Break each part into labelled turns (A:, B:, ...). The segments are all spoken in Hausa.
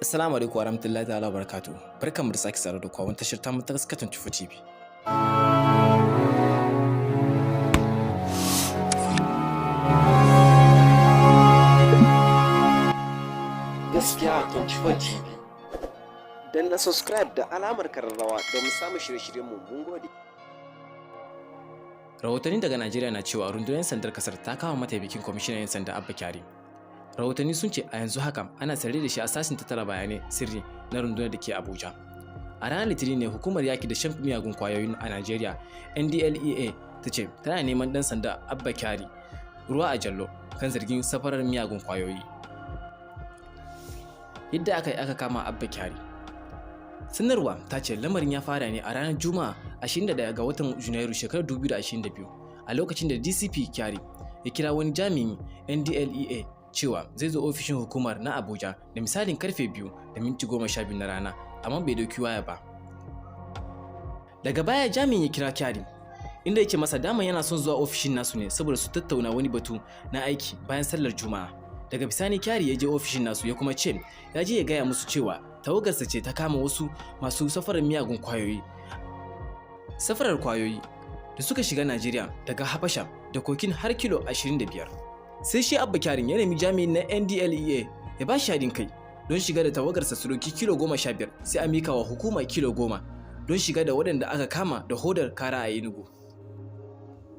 A: Assalamu alaikum wa rahmatullahi ta'ala wa barakatuh. Barkanmu da sake saduwa da ku a wani tashar tamu ta Gaskiya 24 TV.
B: Gaskiya 24 TV. Danna subscribe da alamar kararrawa domin samun shirye-shiryenmu, mun gode.
A: Rahotanni daga Najeriya na cewa rundunar 'yan sandar kasar ta kama mataimakin kwamishinan 'yan sanda Abba Kyari. Rahotanni sun ce a yanzu haka ana tsare da shi a sashin tattara bayanai sirri na rundunar da ke Abuja. A ranar Litinin ne hukumar yaki da shan miyagun kwayoyi a Najeriya, NDLEA, ta ce tana neman dan sanda Abba Kyari ruwa a jallo kan zargin safarar miyagun kwayoyi. Yadda aka yi aka kama Abba Kyari. Sanarwa ta ce lamarin ya fara ne a ranar Juma'a 21 ga watan Junairu shekarar 2022, a lokacin da DCP Kyari ya kira wani jami'in NDLEA cewa zai zo ofishin hukumar na Abuja da misalin karfe 2:12 na rana, amma bai dauki waya ba. Daga baya jami'in ya kira Kyari, inda ya ce masa daman yana son zuwa ofishin nasu ne saboda su tattauna wani batu na aiki bayan sallar Juma'a. Daga bisani Kyari ya je ofishin nasu, ya kuma ce ya je ya gaya musu cewa tawagarsa ce ta kama wasu masu safarar miyagun kwayoyi. Safarar kwayoyi da suka shiga Najeriya daga Habasha da cocaine har kilo 25. Sai shi Abba Kyarin ya nemi jami'in na NDLEA ya ba shi haɗin kai don shiga da tawagarsa su ɗauki kilo 15, sai a mika wa hukuma kilo 10 don shiga da waɗanda aka kama da hodar kara a Enugu.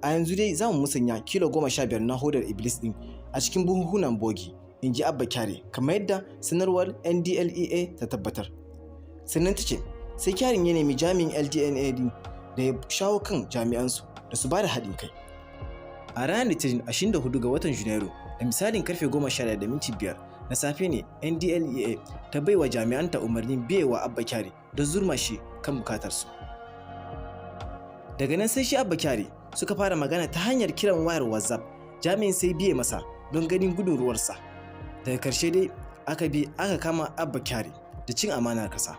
A: A yanzu dai za mu musanya kilo 15 na hodar Iblis ɗin a cikin buhuhunan bogi, in ji Abba Kyari, kamar yadda sanarwar NDLEA ta tabbatar. Sannan ta ce sai Kyarin ya nemi jami'in LDNA din da ya shawo kan jami'ansu da su ba da haɗin kai. A ranar Litinin 24 ga watan Junairu da misalin karfe 11:05 na safe ne NDLEA ta baiwa jami'anta umarnin biyewa Abba Kyari don zurma shi kan bukatarsu. Daga nan sai shi Abba Kyari suka fara magana ta hanyar kiran wayar WhatsApp, jami'in sai biye masa don ganin gudun ruwarsa. Daga karshe dai aka bi aka kama Abba Kyari da cin amanar kasa.